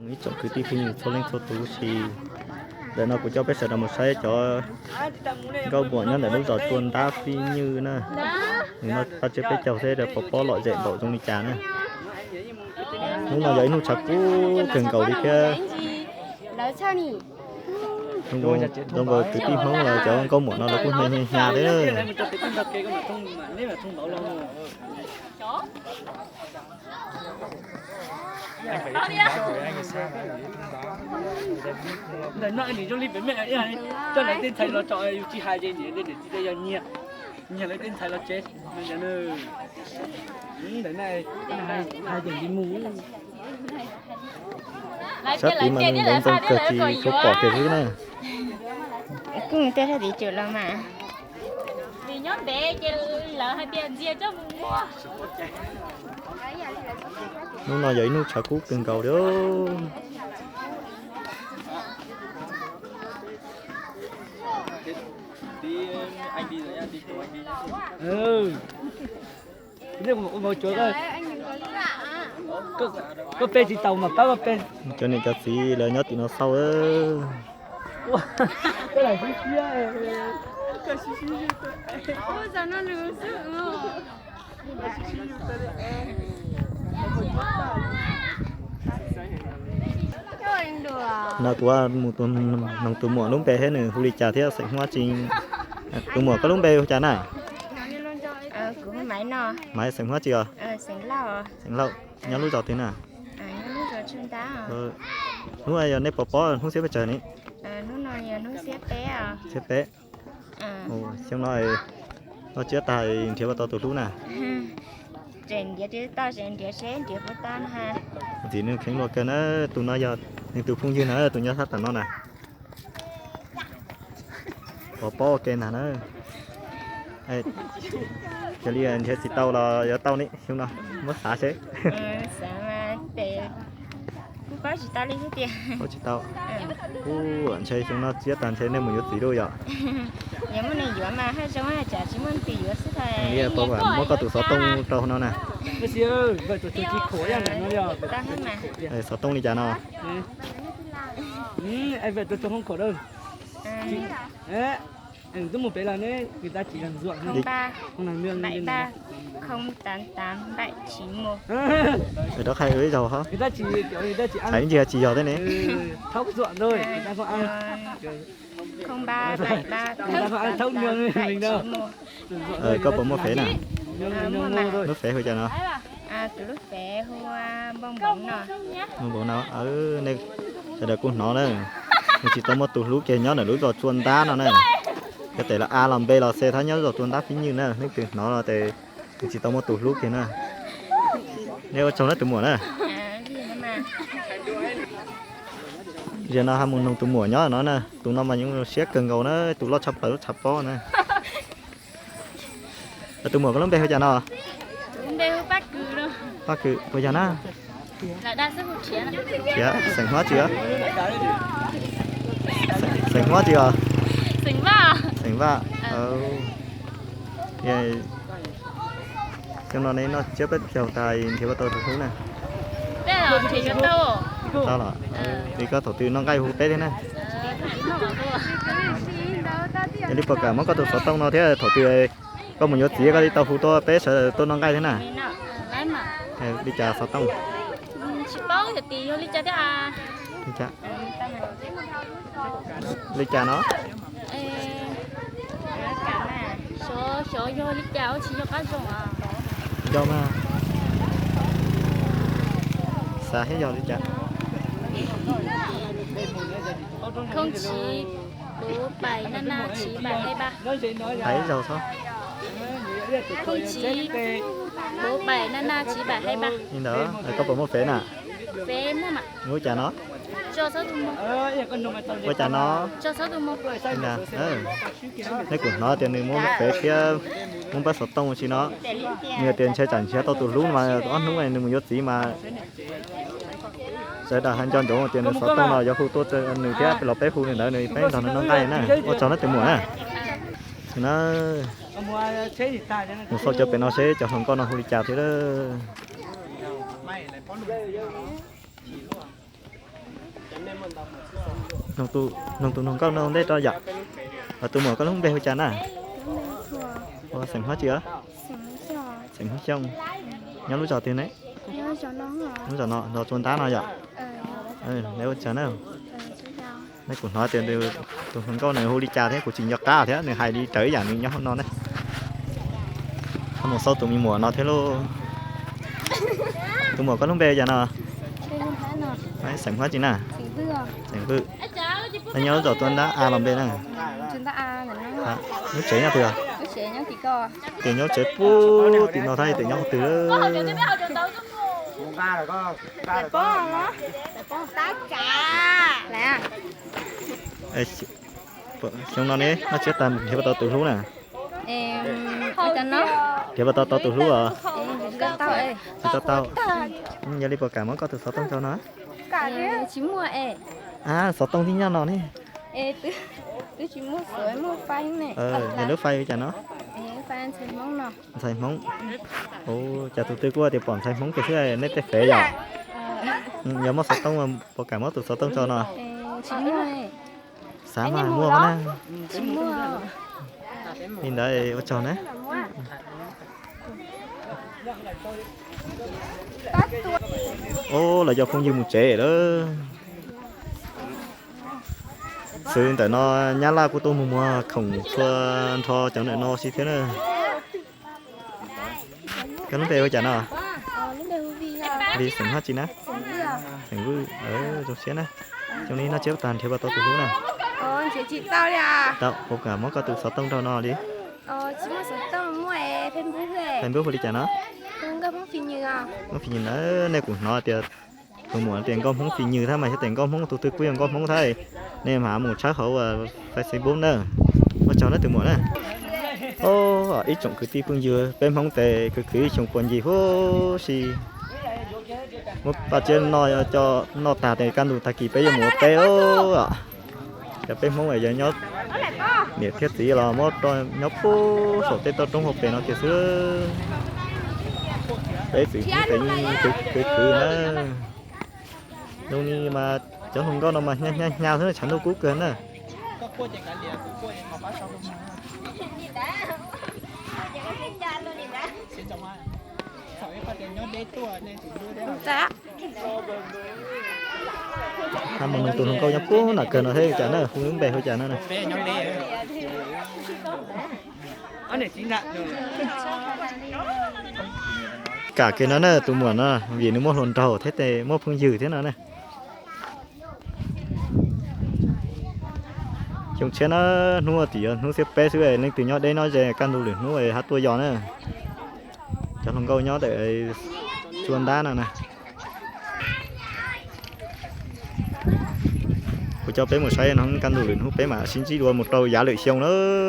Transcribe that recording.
Ib tsoom kwv tij phooj ywg txhua leej txhua tus, sim ntawm no kuv coj peb sawv daws mus saib cov nkauj muam nyob ntawm lub zos Tsua Ntab Fib Nywj na. Nws noj paj tsiab peb caug xwb, rau pov pob lom zem npaum zoo li cas na. Hnub no yog ib hnub tshav kub kawg nkaus li thiab. Zoo nkaus kwv tij Hmoob los cov nkauj muam no los kuj hnyav hnyav thiab. Ntawm no nws zoo li pem me, coj lawv tej ntxhais los tso, yus tsis hais ces niam tej niam txiv tej yog nyiag, nyiag lawv tej ntxhais los tsev. Ntawm no hais tias mus. Sab tid mas nws ntxoov ntxoo kawg tsis tshua pom kiag xwb na. Kuj tej sab tid tseem los mas. Vim nyob ntev ces lawv hais tias ntxias coj mus muag. Hnub no yog ib hnub tshav kub kawg nkaus li. Koj pe tsis tau mas pab koj pe. Cov niam cov txiv lawv nyob tim no xauj. No kuv mus tus noog tus muam lub npe thiab nws hu li cas thiab xeem Hmoob tsi. Tus muam koj lub npe hu cas na? Maiv, xeem Hmoob tsi os? Xeem Lauj. Nyob lub zos twg na? Hnub yog nej pov pob hnub xiab peb tsawg ne? Xiab peb. Xyoo no noj tsiab tag nrhiav puas tau tus hlub na? Ntxiv nws kheev luag kawg na, tus no yog nws tus phooj ywg na, tus nyob sab tom no na. Pov pob ua ke ntag na. Yog li nrhiav tsis tau los yuav tau ne, xyoo no muab xav seb. Paub tsis tau. Ub, ntshe xyoo no tsiab tag ntshe nej mus yuav txiv lawm yom? Muab koj tus xov tooj rau hauv no na. Xov tooj li cas no? Rov qhia ib zaug, tsis yog thiab ne. Koj puas muaj fev na? Lub fev hu cas no? Npau no, nej sawv daws kuj hnov na, nws tsis tau muaj tus hlub kiag nyob ntawm lub zos Tsua Ntab no na. Yog tes los a los npe los xes thab nyob zos Tsua Ntab Fib Nywj na, leej twg hnov no tes nws tsis tau muaj tus hlub kiag na. Nej ua tsaug na tus muam na. Zaum no ho mus noog tus muam nyob no na, tus no mas yeej siab kawg nkaus na, tus loj tshaj plaws lub tshav pob na. Tus muam koj lub npe hu cas no? Paj Kws, puas yog na? Xeem Hmoob tsi os? Xeem Hmoob tsi os? Xeem Vaj. Xyoo no ne noj tsiab peb caug tas nrhiav puas tau tus hlub na? Tau los, li koj thaum twg noj nqaij hu peb thiab na. Yog li puas kam muab koj tus xov tooj no thiab thaum twg koj mus yuav txiv koj li tau hu tuaj peb sawv daws tuaj noj nqaij thiab na? Li cas xov tooj? Li cas no? Yog mas, xav thiab yog li cas? Hais ib zaug xwb. Li ntawd koj puas muaj fev na? Ua cas no? Ua cas no? Nej kuj hnov tias nws muab fev thiab muab pab xov tooj tsi no. Nws tias ntshe tsam nrhiav tau tus hlub mas ob hnub nws mus yuav txiv mas sawv daws hais nco ntsoov tias nws xov tooj no yuav hu tuaj nws thiab los peb hu nws ntawd nws peb nrog nws noj nqaij na. Ua tsaug na tus muam na. Mus xauj cov pem no seb cov hluas nkauj no hu li cas thiab. Noog tus noog nkauj no ua ntej rau yom. Tus muam koj lub npe hu cas na? Ua xeem Hmoob tsi? Xeem Hmoob Xyooj. Nyob lub zos twg ne? Lub zos no, zos Tsua Ntab no yom? Neb ua tsaug na. Nej kuv hnov tias tus hluas nkauj nws hu li cas thiab kuv tsis nco qab thiab, nws hais li raws ib yam nws nyob hauv no ne. Mus xauj tus me muam no thiab lauj. Tus muam koj lub npe cas no? Xeem Hmoob tsi na? Xeem Vwj. Nyob lub zos Tsua Ntab a los npe na? Lub tsev nyob twg? Tias nyob tsev pub tim no thiab tias nyob qhov twg? Xyoo no ne, noj tsiab tag nrhiav puas tau tus hlub na? Nrhiav puas tau tau tus hlub os? Tsis tau tau. Yog li puas kam muab koj tus xov tooj rau no? Xov tooj tib nyob no ne. Yog lub fai ua cas no? Ntxhais Hmoob. Cas tus twg kuj tias pom ntxhais Hmoob kiag xwb, nej tej fev yom? Yog muaj xov tooj puas kam muab tus xov tooj rau no? Xav mas muaj na. Li ntawd ua tsaug na. Ob, los cov phooj ywg mus tsev lawm. Xwb ntawm no Nyab Laj kuj tuaj mus muag khoom txhua nrho cov ntawm no si thiab na. Koj lub npe hu cas no? Li xeem Hmoob tsi na? Xeem Vwj. Zoo siab na. Xyoo no noj tsiab tag nrhiav puas tau tus hlub na? Tau, puas kam muab koj tus xov tooj rau no li? Facebook hu li cas no? Hmoob Fis Nywg na, nej kuv hnov tias tus muam tias nkauj Hmoob Fis Nywg thiab mas xyov tias nkauj Hmoob tus twg kuj yog nkauj Hmoob thiab. Nej mam mus tshawb hauv Facebook na. Ua tsaug na tus muam na. Ib tsoom kwv tij phooj ywg, peb Hmoob tes kwv kwv ib xyoo puas ncig huv si. Muab paj tsiab noj, noj tag tes kaj ntug tag kis peb yuav mus ua teb os. Cov peb Hmoob yog nyob, niam thiab txiv los muab rau nyob puag saum tej toj roob hauv pes no kiag xwb. Peb txwm Hmoob tes yeej kwv kwv na. Zoo li mas cov hluas nkauj no mas hnya hnya hnya xwb, tshav ntuj kub kawg na. Mus nug tus hluas nkauj nyob puag nram kawg no thiab ua cas na, hu lub npe hu cas no na. Kam kiag no na tus muam no, vim nws muaj hluas nraug thiab tes muaj phooj ywg thiab no na. Xyoo tshiab na, hnub tim yog hnub xiab peb xwb, leej twg nyob deb nyob ze kaj ntug lwm hnub hab tuaj yos na. Cov hluas nkauj nyob ntawm Tsua Ntab no na. Kuv coj peb mus saib no, kaj ntug lwm hnub peb mam sib ntsib dua mus rau yav lwm xyoo na.